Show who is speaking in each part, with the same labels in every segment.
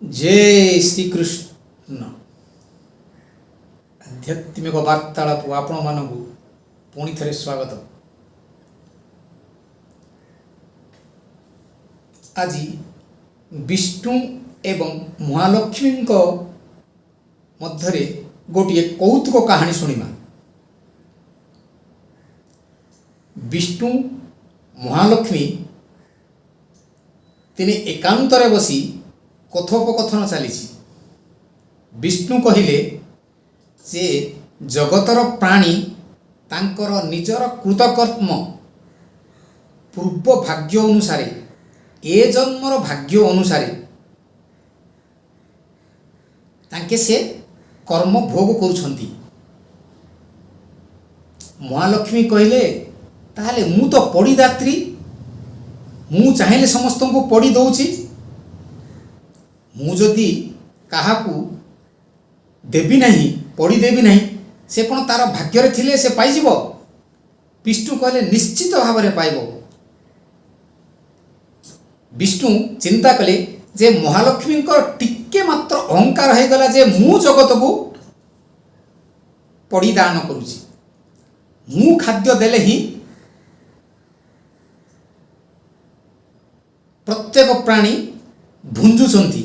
Speaker 1: ଜୟ ଶ୍ରୀକୃଷ୍ଣ। ଆଧ୍ୟାତ୍ମିକ ବାର୍ତ୍ତାଳାପ ଆପଣମାନଙ୍କୁ ପୁଣି ଥରେ ସ୍ୱାଗତ। ଆଜି ବିଷ୍ଣୁ ଏବଂ ମହାଲକ୍ଷ୍ମୀଙ୍କ ମଧ୍ୟରେ ଗୋଟିଏ କୌତୁକ କାହାଣୀ ଶୁଣିବା। ବିଷ୍ଣୁ ମହାଲକ୍ଷ୍ମୀ ତିନି ଏକାନ୍ତରେ ବସି କଥୋପକଥନ ଚାଲିଛି। ବିଷ୍ଣୁ କହିଲେ ଯେ ଜଗତର ପ୍ରାଣୀ ତାଙ୍କର ନିଜର କୃତକର୍ମ ପୂର୍ବ ଭାଗ୍ୟ ଅନୁସାରେ, ଏ ଜନ୍ମର ଭାଗ୍ୟ ଅନୁସାରେ ତାଙ୍କେ ସେ କର୍ମ ଭୋଗ କରୁଛନ୍ତି। ମହାଲକ୍ଷ୍ମୀ କହିଲେ, ତାହେଲେ ମୁଁ ତ ପଡ଼ିଦାତ୍ରୀ, ମୁଁ ଚାହିଁଲେ ସମସ୍ତଙ୍କୁ ପଡ଼ି ଦେଉଛି। ମୁଁ ଯଦି କାହାକୁ ଦେବି ନାହିଁ, ପଡ଼ି ଦେବି ନାହିଁ, ସେ କ'ଣ ତାର ଭାଗ୍ୟରେ ଥିଲେ ସେ ପାଇଯିବ? ବିଷ୍ଣୁ କହିଲେ, ନିଶ୍ଚିତ ଭାବରେ ପାଇବ। ବିଷ୍ଣୁ ଚିନ୍ତା କଲେ ଯେ ମହାଲକ୍ଷ୍ମୀଙ୍କର ଟିକେ ମାତ୍ର ଅହଙ୍କାର ହେଇଗଲା ଯେ ମୁଁ ଜଗତକୁ ପଡ଼ିଦାନ କରୁଛି, ମୁଁ ଖାଦ୍ୟ ଦେଲେ ହିଁ ପ୍ରତ୍ୟେକ ପ୍ରାଣୀ ଭୁଞ୍ଜୁଛନ୍ତି।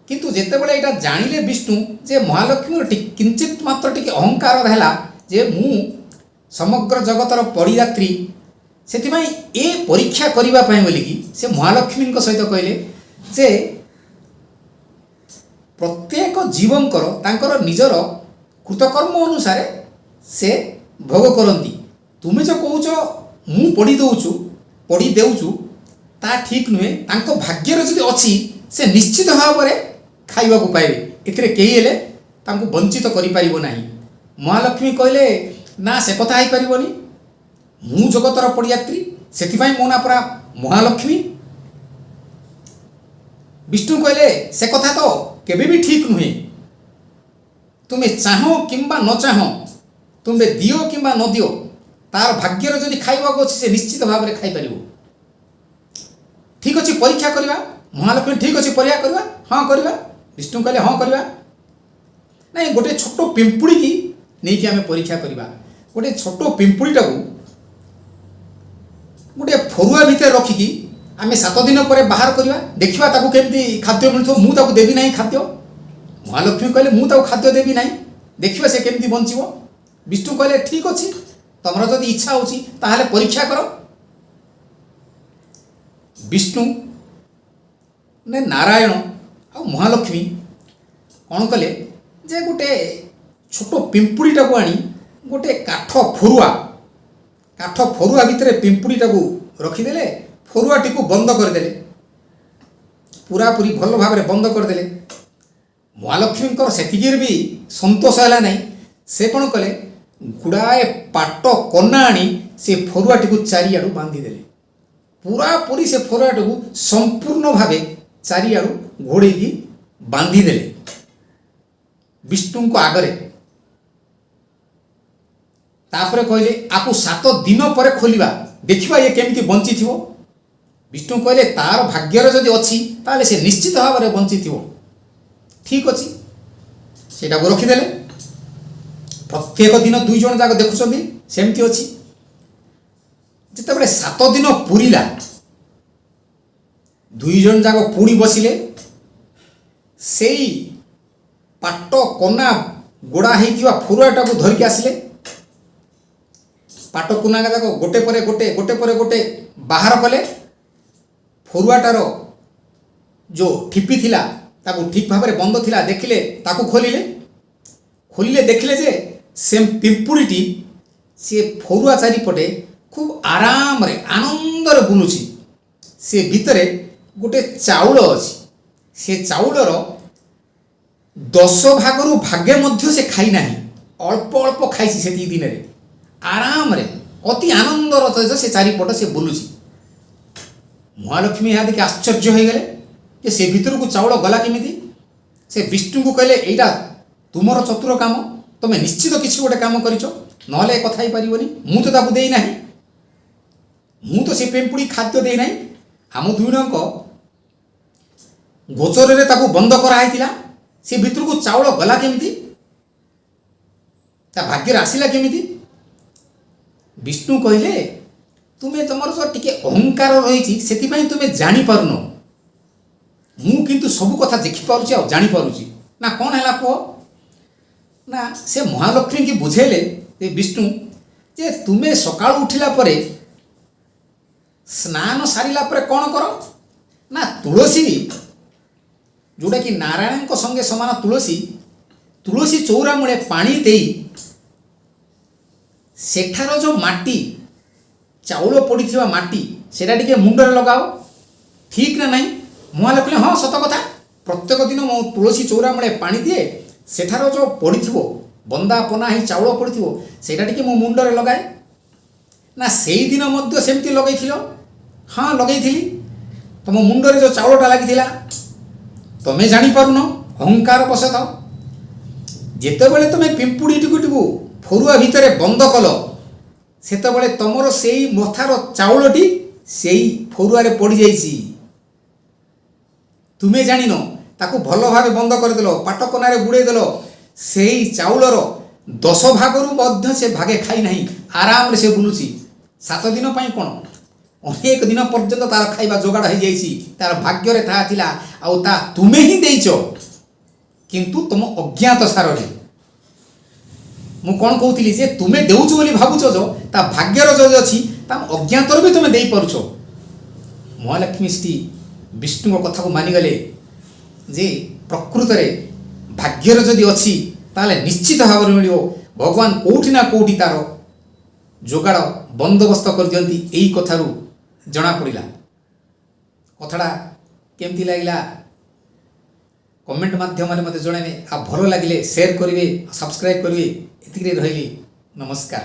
Speaker 1: କିନ୍ତୁ ଯେତେବେଳେ ଏଇଟା ଜାଣିଲେ ବିଷ୍ଣୁ ଯେ ମହାଲକ୍ଷ୍ମୀର କିଞ୍ଚିତ ମାତ୍ର ଟିକେ ଅହଙ୍କାର ହେଲା ଯେ ମୁଁ ସମଗ୍ର ଜଗତର ପଡ଼ିଦାତ୍ରୀ, ସେଥିପାଇଁ ଏ ପରୀକ୍ଷା କରିବା ପାଇଁ ବୋଲିକି ସେ ମହାଲକ୍ଷ୍ମୀଙ୍କ ସହିତ କହିଲେ ଯେ ପ୍ରତ୍ୟେକ ଜୀବଙ୍କର ତାଙ୍କର ନିଜର କୃତକର୍ମ ଅନୁସାରେ ସେ ଭୋଗ କରନ୍ତି। ତୁମେ ଯେଉଁ କହୁଛ ମୁଁ ପଡ଼ି ଦେଉଛୁ, ପଡ଼ି ଦେଉଛୁ, ତା ଠିକ୍ ନୁହେଁ। ତାଙ୍କ ଭାଗ୍ୟରେ ଯଦି ଅଛି ସେ ନିଶ୍ଚିତ ଭାବରେ ଖାଇବାକୁ ପାଇବେ, ଏଥିରେ କେହି ହେଲେ ତାଙ୍କୁ ବଞ୍ଚିତ କରିପାରିବ ନାହିଁ। ମହାଲକ୍ଷ୍ମୀ କହିଲେ, ନା, ସେ କଥା ହେଇପାରିବନି। ମୁଁ ଜଗତର ପଡ଼ିଯାତ୍ରୀ, ସେଥିପାଇଁ ମୋ ନାଁ ପରା ମହାଲକ୍ଷ୍ମୀ। ବିଷ୍ଣୁ କହିଲେ, ସେ କଥା ତ କେବେ ବି ଠିକ୍ ନୁହେଁ। ତୁମେ ଚାହଁ କିମ୍ବା ନ ଚାହଁ, ତୁମେ ଦିଅ କିମ୍ବା ନ ଦିଅ, ତାର ଭାଗ୍ୟରେ ଯଦି ଖାଇବାକୁ ଅଛି ସେ ନିଶ୍ଚିତ ଭାବରେ ଖାଇପାରିବ। ଠିକ୍ ଅଛି, ପରୀକ୍ଷା କରିବା। ମହାଲକ୍ଷ୍ମୀ, ଠିକ୍ ଅଛି, ପରୀକ୍ଷା କରିବା। ହଁ, କରିବା। ବିଷ୍ଣୁ କହିଲେ, ହଁ, କରିବା। ନାଇଁ, ଗୋଟେ ଛୋଟ ପିମ୍ପୁଡ଼ିକି ନେଇକି ଆମେ ପରୀକ୍ଷା କରିବା। ଗୋଟେ ଛୋଟ ପିମ୍ପୁଡ଼ିଟାକୁ ଗୋଟେ ଫରୁଆ ଭିତରେ ରଖିକି ଆମେ 7 ଦିନ ପରେ ବାହାର କରିବା, ଦେଖିବା ତାକୁ କେମିତି ଖାଦ୍ୟ ମିଳୁଥିବ। ମୁଁ ତାକୁ ଦେବି ନାହିଁ ଖାଦ୍ୟ। ମହାଲକ୍ଷ୍ମୀ କହିଲେ, ମୁଁ ତାକୁ ଖାଦ୍ୟ ଦେବି ନାହିଁ, ଦେଖିବା ସେ କେମିତି ବଞ୍ଚିବ। ବିଷ୍ଣୁ କହିଲେ, ଠିକ୍ ଅଛି, ତମର ଯଦି ଇଚ୍ଛା ହେଉଛି ତାହେଲେ ପରୀକ୍ଷା କର। ବିଷ୍ଣୁ ନା ନାରାୟଣ ଆଉ ମହାଲକ୍ଷ୍ମୀ କ'ଣ କଲେ ଯେ ଗୋଟେ ଛୋଟ ପିମ୍ପୁଡ଼ିଟାକୁ ଆଣି ଗୋଟେ କାଠ ଫରୁଆ ଭିତରେ ପିମ୍ପୁଡ଼ିଟାକୁ ରଖିଦେଲେ। ଫରୁଆଟିକୁ ବନ୍ଦ କରିଦେଲେ, ପୁରାପୁରି ଭଲ ଭାବରେ ବନ୍ଦ କରିଦେଲେ। ମହାଲକ୍ଷ୍ମୀଙ୍କର ସେତିକିରେ ବି ସନ୍ତୋଷ ହେଲା ନାହିଁ। ସେ କ'ଣ କଲେ, ଗୁଡ଼ାଏ ପାଟ କନା ଆଣି ସେ ଫରୁଆଟିକୁ ଚାରିଆଡ଼ୁ ବାନ୍ଧିଦେଲେ। ପୁରାପୁରି ସେ ଫରୁଆଟିକୁ ସମ୍ପୂର୍ଣ୍ଣ ଭାବେ ଚାରିଆଡ଼ୁ ଘୋଡ଼େଇକି ବାନ୍ଧିଦେଲେ ବିଷ୍ଣୁଙ୍କ ଆଗରେ। ତାପରେ କହିଲେ, ଆକୁ 7 ଦିନ ପରେ ଖୋଲିବା, ଦେଖିବା ଇଏ କେମିତି ବଞ୍ଚିଥିବ। ବିଷ୍ଣୁ କହିଲେ, ତାର ଭାଗ୍ୟରେ ଯଦି ଅଛି ତାହେଲେ ସେ ନିଶ୍ଚିତ ଭାବରେ ବଞ୍ଚିଥିବ। ଠିକ୍ ଅଛି, ସେଇଟାକୁ ରଖିଦେଲେ। ପ୍ରତ୍ୟେକ ଦିନ ଦୁଇ ଜଣ ଯାକ ଦେଖୁଛନ୍ତି, ସେମିତି ଅଛି। ଯେତେବେଳେ 7 ଦିନ ପୁରିଲା, ଦୁଇ ଜଣ ଯାକ ପୁଣି ବସିଲେ। ସେଇ ପାଟ କନା ଗୋଡ଼ା ହେଇଥିବା ଫରୁଆଟାକୁ ଧରିକି ଆସିଲେ। ପାଟ କନା ଯାକ ଗୋଟେ ପରେ ଗୋଟେ, ଗୋଟେ ପରେ ଗୋଟେ ବାହାର କଲେ। ଫରୁଆଟାର ଯେଉଁ ଠିପି ଥିଲା, ତାକୁ ଠିକ୍ ଭାବରେ ବନ୍ଦ ଥିଲା ଦେଖିଲେ, ତାକୁ ଖୋଲିଲେ। ଖୋଲିଲେ, ଦେଖିଲେ ଯେ ସେ ପିମ୍ପୁଡ଼ିଟି ସେ ଫରୁଆ ଚାରିପଟେ ଖୁବ୍ ଆରାମରେ ଆନନ୍ଦରେ ବୁଲୁଛି। ସେ ଭିତରେ ଗୋଟେ ଚାଉଳ ଅଛି। ସେ ଚାଉଳର 10 ଭାଗରୁ ଭାଗେ ମଧ୍ୟ ସେ ଖାଇନାହିଁ, ଅଳ୍ପ ଅଳ୍ପ ଖାଇଛି ସେତିକି ଦିନରେ। ଆରାମରେ ଅତି ଆନନ୍ଦର ସହିତ ସେ ଚାରିପଟ ସେ ବୁଲୁଛି। ମହାଲକ୍ଷ୍ମୀ ଏହା ଦେଖି ଆଶ୍ଚର୍ଯ୍ୟ ହୋଇଗଲେ ଯେ ସେ ଭିତରକୁ ଚାଉଳ ଗଲା କେମିତି। ସେ ବିଷ୍ଣୁଙ୍କୁ କହିଲେ, ଏଇଟା ତୁମର ଚତୁର କାମ, ତୁମେ ନିଶ୍ଚିତ କିଛି ଗୋଟେ କାମ କରିଛ, ନହେଲେ ଏ କଥା ହେଇପାରିବନି। ମୁଁ ତ ତାକୁ ଦେଇନାହିଁ, ମୁଁ ତ ସେ ପିମ୍ପୁଡ଼ି ଖାଦ୍ୟ ଦେଇନାହିଁ। ଆମ ଦୁଇ ଜଣଙ୍କ ଗୋଚରରେ ତାକୁ ବନ୍ଦ କରାହେଇଥିଲା, ସେ ଭିତରକୁ ଚାଉଳ ଗଲା କେମିତି? ତା ଭାଗ୍ୟରେ ଆସିଲା କେମିତି? ବିଷ୍ଣୁ କହିଲେ, ତୁମେ ତୁମର ଯେଉଁ ଟିକେ ଅହଙ୍କାର ରହିଛି, ସେଥିପାଇଁ ତୁମେ ଜାଣିପାରୁନ। ମୁଁ କିନ୍ତୁ ସବୁ କଥା ଦେଖିପାରୁଛି ଆଉ ଜାଣିପାରୁଛି। ନା, କ'ଣ ହେଲା କୁହ। ନା, ସେ ମହାଲକ୍ଷ୍ମୀକି ବୁଝେଇଲେ ଏ ବିଷ୍ଣୁ ଯେ ତୁମେ ସକାଳୁ ଉଠିଲା ପରେ, ସ୍ନାନ ସାରିଲା ପରେ କ'ଣ କର? ନା, ତୁଳସୀ, ଯେଉଁଟାକି ନାରାୟଣଙ୍କ ସଙ୍ଗେ ସମାନ ତୁଳସୀ, ତୁଳସୀ ଚଉରା ମୂଳେ ପାଣି ଦେଇ ସେଠାର ଯେଉଁ ମାଟି, ଚାଉଳ ପଡ଼ିଥିବା ମାଟି, ସେଇଟା ଟିକେ ମୁଣ୍ଡରେ ଲଗାଅ, ଠିକ୍ ନା ନାହିଁ? ମହାଲକ୍ଷ୍ମୀ, ହଁ, ସତ କଥା। ପ୍ରତ୍ୟେକ ଦିନ ମୁଁ ତୁଳସୀ ଚଉରା ମୂଳେ ପାଣି ଦିଏ। ସେଠାର ଯେଉଁ ପଡ଼ିଥିବ, ବନ୍ଦାପନା ହେଇ ଚାଉଳ ପଡ଼ିଥିବ, ସେଇଟା ଟିକେ ମୁଁ ମୁଣ୍ଡରେ ଲଗାଏ। ନା, ସେଇଦିନ ମଧ୍ୟ ସେମିତି ଲଗେଇଥିଲ? ହଁ, ଲଗେଇଥିଲି। ତମ ମୁଣ୍ଡରେ ଯେଉଁ ଚାଉଳଟା ଲାଗିଥିଲା, ତମେ ଜାଣିପାରୁନ ଅହଙ୍କାର ବଶତଃ। ଯେତେବେଳେ ତୁମେ ପିମ୍ପୁଡ଼ିଟିକୁ ଫରୁଆ ଭିତରେ ବନ୍ଦ କଲ, ସେତେବେଳେ ତମର ସେଇ ମଥାର ଚାଉଳଟି ସେଇ ଫରୁଆରେ ପଡ଼ିଯାଇଛି। ତୁମେ ଜାଣିନ, ତାକୁ ଭଲ ଭାବେ ବନ୍ଦ କରିଦେଲ, ପାଟକନାରେ ଗୁଡ଼େଇ ଦେଲ। ସେଇ ଚାଉଳର 10 ଭାଗରୁ ମଧ୍ୟ ସେ ଭାଗେ ଖାଇ ନାହିଁ। ଆରାମରେ ସେ ବୁଲୁଛି। 7 ଦିନ ପାଇଁ କ'ଣ, ଅନେକ ଦିନ ପର୍ଯ୍ୟନ୍ତ ତାର ଖାଇବା ଯୋଗାଡ଼ ହେଇଯାଇଛି। ତାର ଭାଗ୍ୟରେ ତାହା ଥିଲା ଆଉ ତା ତୁମେ ହିଁ ଦେଇଛ, କିନ୍ତୁ ତୁମ ଅଜ୍ଞାତ ସାରରେ। ମୁଁ କ'ଣ କହୁଥିଲି ଯେ ତୁମେ ଦେଉଛ ବୋଲି ଭାବୁଛ, ଯୋ ତା ଭାଗ୍ୟର ଯଦି ଅଛି, ତା ଅଜ୍ଞାତରେ ବି ତୁମେ ଦେଇପାରୁଛ। ମହାଲକ୍ଷ୍ମୀ ଶ୍ରୀ ବିଷ୍ଣୁଙ୍କ କଥାକୁ ମାନିଗଲେ ଯେ ପ୍ରକୃତରେ ଭାଗ୍ୟରେ ଯଦି ଅଛି, ତାହେଲେ ନିଶ୍ଚିତ ଭାବରେ ମିଳିବ। ଭଗବାନ କେଉଁଠି ନା କେଉଁଠି ତାର ଯୋଗାଡ଼ ବନ୍ଦୋବସ୍ତ କରିଦିଅନ୍ତି, ଏଇ କଥାରୁ ଜଣାପଡ଼ିଲା। କଥାଟା କେମିତି ଲାଗିଲା, କମେଣ୍ଟ ମାଧ୍ୟମରେ ମୋତେ ଜଣାଇବେ। ଆଉ ଭଲ ଲାଗିଲେ ସେୟାର କରିବେ, ସବସ୍କ୍ରାଇବ୍ କରିବେ। ଏତିକିରେ ରହିଲି। ନମସ୍କାର।